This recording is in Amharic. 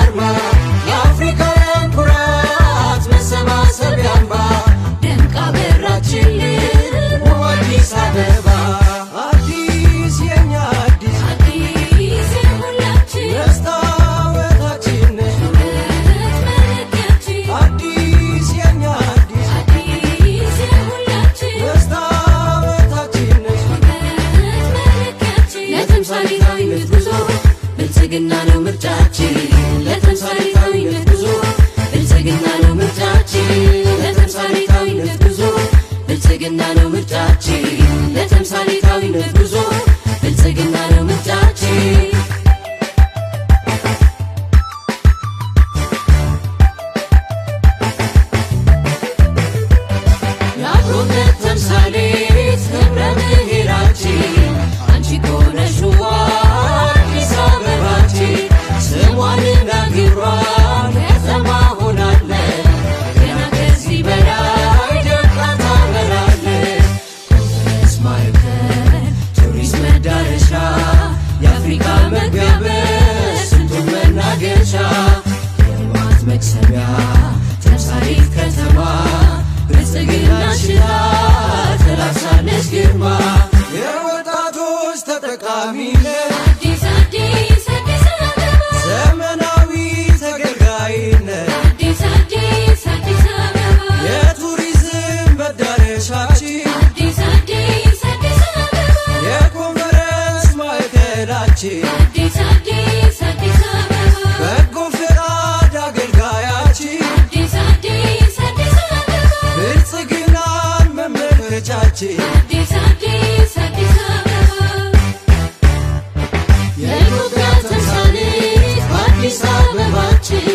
አርማ፣ የአፍሪካውያን ኩራት መሰባሰቢያ አምባ፣ ደምቃ በራችልን ውብ አዲስ አበባ። አዲስ የኛ አዲስ፣ አዲስ የሁላችን፣ መስታወታችን ነሽ፣ ውበት መለኪያችን። አዲስ የኛ አዲስ፣ አዲስ የሁላችን፣ መስታወታችን ነሽ፣ ውበት መለኪያችን። ለተምሳሌታዊነት ጉዞ ብልጽግና ነው ምርጫችን። ለተምሳሌታዊነት ጉዞ ብልጽግና ነው ምርጫችን። ለተምሳሌታዊነት ጉዞ ብልጽግና ነው ምርጫችን። ለተምሳሌታዊነት ጉዞ ብልጽግና ነው ምርጫችን። የአብሮነት ተምሳሌት ህብረ ብሔራችን፣ አንቺ እኮ ነሽ ውቧ አዲስ አበባችን። ስሟንና ግብሯን ከተማ ሆናለች፣ ገና ከዚህ በላይ ደምቃ ታበራለች። ኮንፈረንስ ማዕከል፣ ቱሪስት መዳረሻ፣ የአፍሪካ መግቢያ በር፣ ስልጡን መናገሻ፣ የልማት መቅሰሚያ ተምሳሌት ከተማ፣ ብልጽግና ሽታ ተላብሳለች ግርማ። የወጣቶች ተጠቃሚነት፣ አዲስ አዲስ አዲስ አበባ፣ ዘመናዊ ተገልጋይነት፣ አዲስ አዲስ አዲስ አበባ፣ የቱሪዝም መዳረሻችን፣ አዲስ አዲስ አዲስ አበባ፣ የኮንፈረንስ ማዕከላችን፣ አዲስ አዲስ አዲስ አበባ፣ በጎ ፈቃድ አገልጋያችን፣ አዲስ አዲስ አዲስ አበባ፣ ብልጽግናን መመልከቻችን። አዲስ አዲስ አዲስ አበባ፣ የኢትዮጵያ ተምሳሌት አዲስ አበባችን።